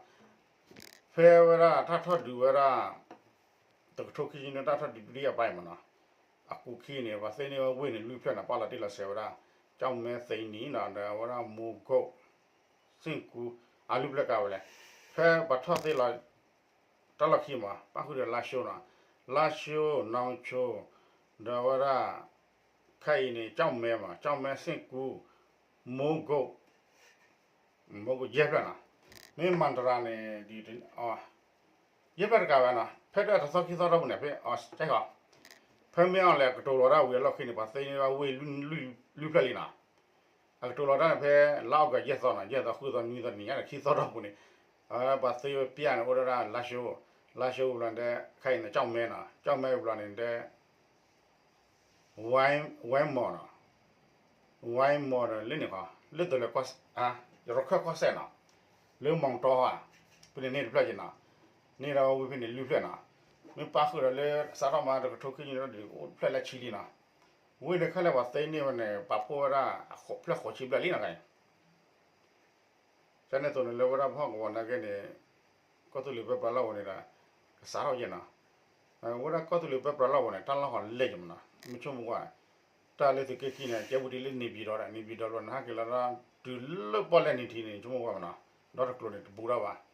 ဖဲဝဲဒၣ်တၢ်ထီၣ်ဒုးဝဲဒၣ် တကထိခံဆံနွံ တၢ်ထီၣ်ဒုးဒုတိယပိုင်းမ့ၢ်နီၤ, အကူခံန့ၣ် ပှၤသ့န့ၢ်ဝဲဝ့ၢ်န့ၣ်လွံၢ်ဖျၢၣ်နီၤ, ပာ်လီၤတံၢ်လီၤဆဲးဝဲဒၣ် ကၠီၣ်မဲသ့နံၤနီၤ, ဒီးဝဲဒၣ်မူကိၣ် စ့ၣ်ကူ အလွံၢ်ဖျၢၣ်ကါဝဲလဲၣ်. ဖဲပှၤထီၣ်သ့လီၤ တၢ်လီၢ်ခံမး ပၣ်ဃုာ်ဒီးလါၡိနီၤ, လါၡိ နီၣ်ဆိ ဒီးဝဲဒၣ် ခဲအံၤန့ၣ် ကၠီၣ်မဲမး ကၠီၣ်မဲ စ့ၣ်ကူ မူကိၣ် မူကိၣ် ယဲၢ်ဖျၢၣ်နီၤ. မ့ၢ်မၤတရၤန့ၣ် ဒ် ယဲၢ်ဖျၢၣ်တကးဝဲနီၤ, ဖဲတၢ်တသီခံသီတီၢ်ပူၤန့ၣ် ဖဲအီၤကဲခီ, ဖဲမ့ၢ်အီၤလဲၣ် အကတိၤလီၤတၢ်ဝံၤအလီၢ်ခံန့ၣ် ပှၤသ့န့ၢ်ဝဲဝ့ၢ်လွံၢ်ဖျၢၣ်လံနီၤ. အကတိၤလီၤတၢ်န့ၣ် ဖဲလါအီကူးယဲၢ်သီနီၤ, ယဲၢ်သီ ဃုသီ နွံသီ တနံၤညါန့ၣ် ခံသီတီၢ်ပူၤန့ၣ် ပှၤသ့ဝဲပျၢ်န့ၣ် အိၣ်ဒၣ်လါၡိ, လါၡိဝံၤဘျီန့ၣ် ခဲအံၤန့ၣ် ကၠီၣ်မဲနီၤ, ကၠီၣ်မဲဝံၤဘျီန့ၣ် ဝဲမီၤနီၤ, ဝဲမီၤဒီးလၢန့ၣ်ခီ လၢတလၢၤ ရခၢၣ်ကီၢ်စဲၣ်နီၤ, လၢမီၤတီဧါ, ဖဲန့ၣ်န့ၢ်တဖျၢၣ်က့နီၤ, န့ၢ်ဒီးဝံၤဖဲန့ၣ်လွံၢ်ဖျၢၣ်နီၤ, မ့ၢ်ပၣ်ဃုာ်ဒီးလၢစးထီၣ်မးတကထိခံဆံန့ၣ်ဒီးအိၣ်တဖျၢၣ်လၢဆံလံနီၤ, ဝ့ၢ်န့ၣ်ခဲလၢာ်ပှၤသ့န့ၢ်ဝဲန့ၣ် ပာ်ဖှိၣ်ဝဲဒၣ် ဖျၢၣ်ဃိးဆံဘျဲၣ်လံနီၤ, ကန့ၣ်အသိးန့ၣ် လၢဝဲဒၣ်ပဟီၣ်ကဝီၤနာ်က့န့ၣ် ကီၢ်သူလ့ၤပၢပြးလီၢ်ဝဲန့ၣ်ဒီး ကစးထီၣ်ယဲနီၤ, ဝဲဒၣ်ကီၢ်သူလ့ၤပၢပြးလီၢ်ဝဲန့ၣ် တၢ်လီၢ်ဟီလဲၢ်ယဲမးနီၤ, မ့ၢ်ဆိကမိၣ်ကွၢ်, တၢ်လၢသုးက့ခံန့ၣ် ကဲဝံၤဒ်လၢန့ၣ်ပၠံၤဒီး န့ၣ်ပၠံၤဒီးဘျီန့ၣ် ဟဲက့ၤလီၤဒီး တုၤလၢပီၣ်လဲၣ်နံၤထံးန့ၣ် ဆိကမိၣ်ကွၢ်မးနီၤ, ဒီတကျိၤန့ၣ်တဘူးဒီးဘၣ်, ပှၤဝဲပှၤလီၢ်ကဝီၤဒီး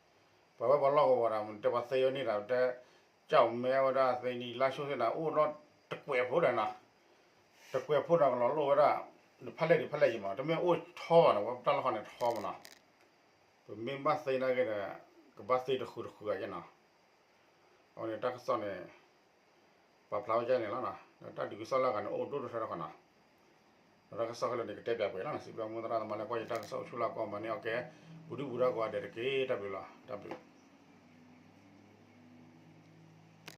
တဲပှၤသ့ဝဲန့ၣ်ဒီး တဲ ကၠီၣ်မဲဝဲဒၣ်သ့နံၤ လါၡိသ့ၣ်န့ၣ် အိၣ်ဒီးတကွဲးဖိဒီးနီၤ တကွဲးဖိဒီးကလီၤလိၣ်ဝဲဒၣ် တဖၣ်လဲၢ်ဒံးဖၣ်လဲၢ်ယံၤမး တမ့ၢ်အိၣ်ထီဘၣ်နီၤ ဝဲတၢ်လီၢ်ဃီန့ၣ်ထီမးနီၤ, ပမ့ၢ်ဘၣ်သ့နာ်က့ဒီး ကဘၣ်သ့တဃုာ်တဃုာ်အယဲနီၤ, အဝဲန့ၣ်တၢ်ကစီၣ်န့ၣ် ပာ်ဖျါဝဲဒ်န့ၣ်လီၤ, တၢ်ဒုးကစီၣ်လၢအဂၤန့ၣ် အိၣ်ဒိၣ်ဒိၣ်ထီထီခီနီၤ, ဒီးတၢ်ကစီၣ်ခဲလၢာ်န့ၣ် ကတဲပၠးပှဲၤလီၤ, စံးဘျုးမိၢ်သရၣ်သမါလၢကွၢ်ယတၢ်ကစီၣ်အိၣ်ဆူၣ်လၢကီၢ်မၤန့ၢ်အီၣ်ကဲ ပူၤဒုၣ်ပူၤဒါကိးဂၤဒဲးတက့ၢ်, တၢ်ဘျုးလီၤ, တၢ်ဘျုး